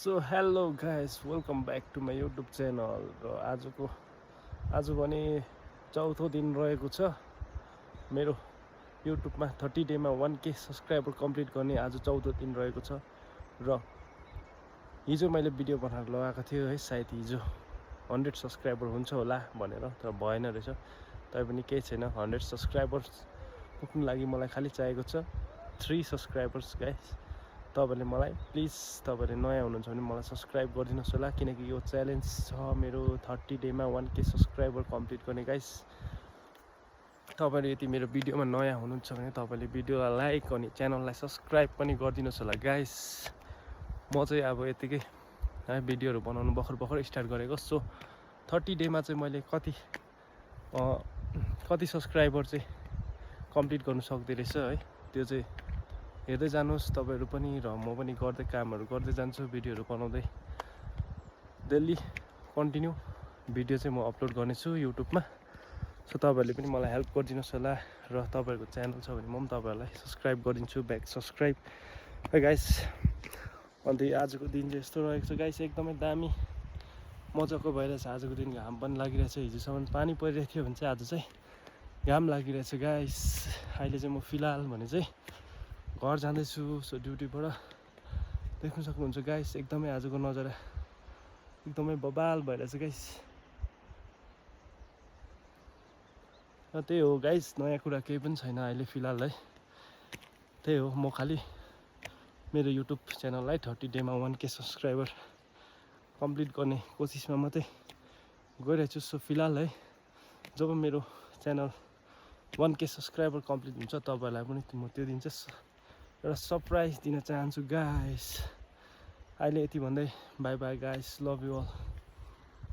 so hello guys welcome back to my YouTube channel र आज भने चौथो दिन रहेको छ मेरो युट्युबमा 30 डेमा 1K सब्सक्राइबर कम्प्लिट गर्ने आज चौथो दिन रहेको छ र हिजो मैले भिडियो बनाएर लगाएको थियो है सायद हिजो 100 सब्सक्राइबर हुन्छ होला भनेर तर भएन रहेछ तै पनि केही छैन 100 सब्सक्राइबर पुग्नु लागि मलाई खालि चाहिएको छ 3 सब्सक्राइबर्स गाइस तपाईले मलाई प्लिज तपाईले नयाँ हुनुहुन्छ भने मलाई सब्सक्राइब गरिदिनुहोस् होला किनकि यो च्यालेन्ज छ मेरो 30 डेमा 1K सब्सक्राइबर कम्प्लिट गर्ने गाइस तपाईले यदि मेरो भिडियोमा नयाँ हुनुहुन्छ भने तपाईले भिडियोलाई लाइक अनि च्यानललाई सब्सक्राइब पनि गरिदिनुहोस् होला गाइस म चाहिँ अब यतिकै है भिडियोहरु बनाउनु भर्खर स्टार्ट गरेको सो 30 डेमा चाहिँ मैले कति सब्सक्राइबर चाहिँ कम्प्लिट गर्नु सक्दै रहेछ है त्यो चाहिँ हेर्दै जानुहोस् तपाईहरु पनि र म पनि गर्दै कामहरु गर्दै जान्छु भिडियोहरु बनाउँदै डेली कन्टिन्यू भिडियो चाहिँ म अपलोड गर्नेछु युट्युबमा सो तपाईहरुले पनि मलाई हेल्प गरिदिनुहोस् होला र तपाईहरुको च्यानल छ भने म पनि तपाईहरुलाई सब्स्क्राइब गरिदिन्छु ब्याक सब्स्क्राइब है गाइस अन्त आजको दिन चाहिँ यस्तो रहेको छ गाइस एकदमै दामी मजाको भइरहेछ आजको दिन घाम पनि लागिरहेछ हिजोसम्म पानी परिरहेको थियो भने चाहिँ आज चाहिँ घाम लागिरहेछ गाइस अहिले चाहिँ म फिलहाल भने चाहिँ घर जाँदैछु सो ड्युटीबाट देख्न सक्नुहुन्छ गाइस एकदमै आजको नजारा एकदमै बबाल भइरहेछ गाइस र त्यही हो गाइस नयाँ कुरा केही पनि छैन अहिले फिलहाल है त्यही हो म खालि मेरो युट्युब च्यानललाई 30 डेमा 1K सब्सक्राइबर कम्प्लिट गर्ने कोसिसमा मात्रै गइरहेछु सो फिलहाल है जब मेरो च्यानल 1K सब्सक्राइबर कम्प्लिट हुन्छ तपाईहरुलाई पनि म त्यो दिन चाहिँ एउटा सरप्राइज दिन चाहन्छु गाइस अहिले यति भन्दै bye bye guys love you all